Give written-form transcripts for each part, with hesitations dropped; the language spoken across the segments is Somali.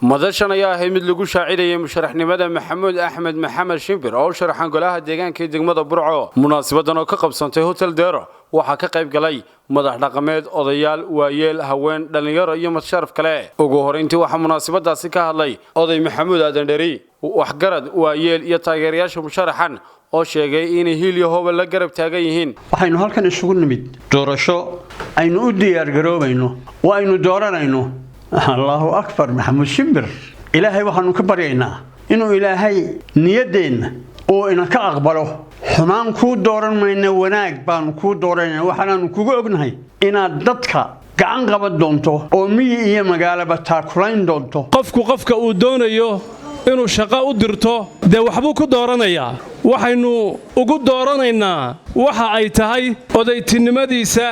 Madashan ayaa ahayd mid lagu shaacinayay musharaxnimada Maxamuud Axmed Maxamed Shimbir oo u sharaxan golaha deegaanka ee degmada Burco. Munaasabadan oo ka qabsantay Hotel Deero waxaa ka qayb galay madax dhaqameed, odayaal, waayeel, haween, dhallinyaro iyo madsharaf kale. Ugu horeyntii waxaa munaasabadaasi ka hadlay oday Maxamuud Aadan Dheri, waxgarad, waayeel iyo taageerayaasha musharaxan oo sheegay inay hiil iyo hooba la garab taagan yihiin. Waxaynu halkan isugu nimid doorasho aynu u diyaargaroobayno oo aynu dooranayno, Allahu akbar, Maxamuud Shimbir. Ilaahay waxaanu ka baryaynaa inuu Ilaahay niyaddeenna uu ina ka aqbalo. Xumaan kuu dooran mayna, wanaag baanu kuu dooranayna. Waxaanaanu kugu ognahay inaad dadka gacan qaban doonto oo miyi iyo magaalaba taakulayn doonto. Qofku qofka uu doonayo inuu shaqo u dirto, dee waxbuu ku dooranayaa. Waxaynu ugu dooranaynaa waxa ay tahay odaytinimadiisa,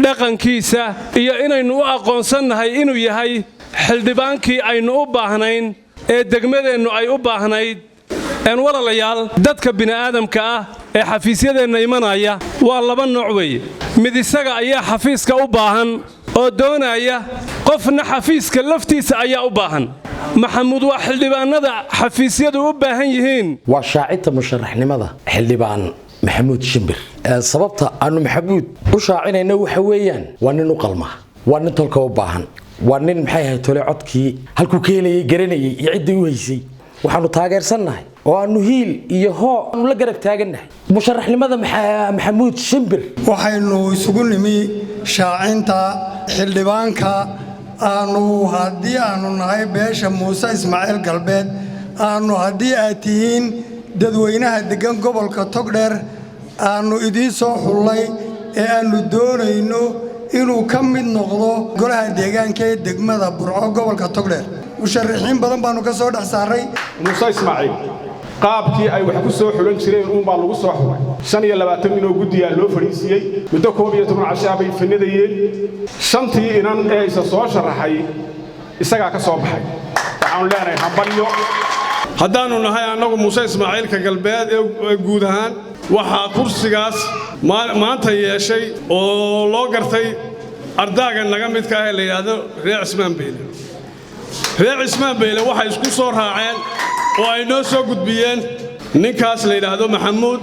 dhaqankiisa iyo inaynu u aqoonsannahay inuu yahay xildhibaankii aynu u baahnayn ee degmadeennu ay u baahnayd. Walaalayaal, dadka bini'aadamka ah ee xafiisyadeenna imanaya waa laba nooc weeye. Mid isaga ayaa xafiiska u baahan oo doonaya, qofna xafiiska laftiisa ayaa u baahan. Maxamuud waa xildhibaanada xafiisyadu u baahan yihiin. Waa shaacinta musharaxnimada xildhibaan Maxamuud Shimbir. Sababta aanu Maxamuud u shaacinayna waxa weeyaan waa nin u qalma, waa nin tolka u baahan, waa nin, maxay ahayd, tole codkii halkuu ka helayay garanayay iyo ciddii u haysay. Waxaanu taageersannahay oo aanu hiil iyo hoo aanu la garab taagannahay musharaxnimada Maxamuud Shimbir. Waxaynu isugu nimi shaacinta xildhibaanka aanu, haddii aanu nahay beesha Muuse Ismaaciil Galbeed, aanu, haddii aad tihiin dadweynaha deggan gobolka Togdheer, aannu idiin soo xullay ee aannu doonayno inuu ka mid noqdo golaha deegaanka ee degmada Burco, gobolka Togdheer. Musharaxiin badan baannu ka soo dhex saaray. Muuse Ismaaciil qaabkii ay wax ku soo xulan jireen uunbaa lagu soo xulay. 25 nin oo guddiyaa loo fadhiisiiyey, muddo 11 cashaa bay fanadayeen. Shantii inan ee isa soo sharaxay isagaa ka soo baxay. Waxaannu leenahay hambalyo. Haddaannu nahay annagu Muuse Ismaaciilka Galbeed ee guud ahaan, waxaa kursigaas maanta yeeshay oo loo gartay ardaaga naga midka ah ee la yidhaahdo Reer Cismaan Beyle. Reer Cismaan Beyle waxay isku soo raaceen oo ay noo soo gudbiyeen ninkaas la yidhaahdo Maxamuud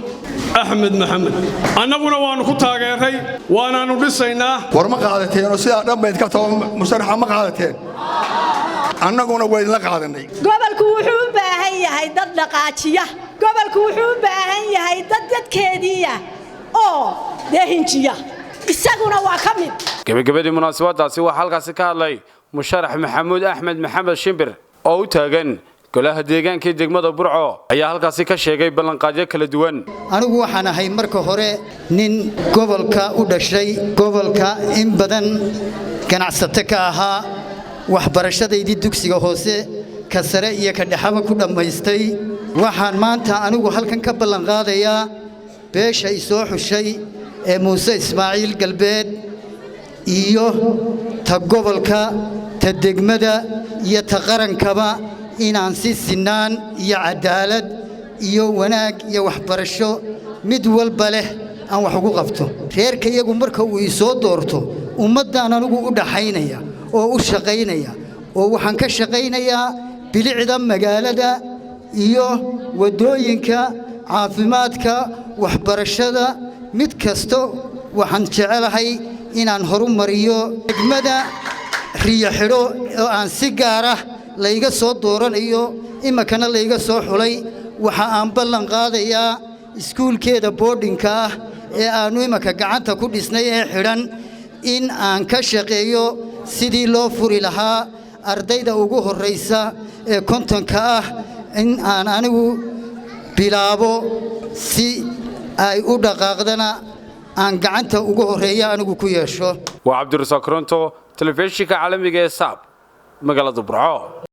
Axmed Maxamed. Annaguna waannu ku taageerray, waanaannu dhisaynaa. War ma qaadateenoo sidaa dhan bayd ka tabo musharaxa ma qaadateen? Annaguna waa idinla qaadanay. Gobolku wuxuu u baahan yahay dad dhaqaajiya. Gobolku wuxuu u baahan yahay dad dadkeediiya oo dee hinjiya. Isaguna waa ka mid. Gebagabadii munaasabadaasi waxaa halkaasi ka hadlay musharax Maxamuud Axmed Maxamed Shimbir oo u taagan golaha deegaanka ee degmada Burco, ayaa halkaasi ka sheegay ballanqaadyo kala duwan. Anigu waxaan ahay marka hore nin gobolka u dhashay, gobolka in badan ganacsato ka ahaa, waxbarashadaydii dugsiga hoose, ka sare iyo ka dhexaba ku dhammaystay. Waxaan maanta anigu halkan ka ballanqaadayaa beesha i soo xushay ee Muuse Ismaaciil Galbeed iyo ta gobolka, ta degmada iyo ta qarankaba inaan si sinaan iyo cadaalad iyo wanaag iyo waxbarasho mid walba leh aan wax ugu qabto. Reerka iyagu marka uu i soo doorto, ummaddaan anigu u dhaxaynaya oo u shaqaynaya, oo waxaan ka shaqaynayaa bilicda magaalada iyo waddooyinka, caafimaadka, waxbarashada, mid kasta. Waxaan jecelahay inaan horumariyo degmada Riyo Xidho oo aan si gaara layga soo dooranayo, iminkana layga soo xulay. Waxa aan ballan qaadayaa iskuulkeeda boardingka ah ee aannu iminka gacanta ku dhisnay ee xidhan in aan ka shaqeeyo sidii loo furi lahaa. Ardayda ugu horraysa ee 50ka ah in aan anigu bilaabo, si ay u dhaqaaqdana aan gacanta ugu horreeya anigu ku yeesho. Waa Cabdirasaaq Koronto, telefishinka caalamiga ee Saab, magaalada Burco.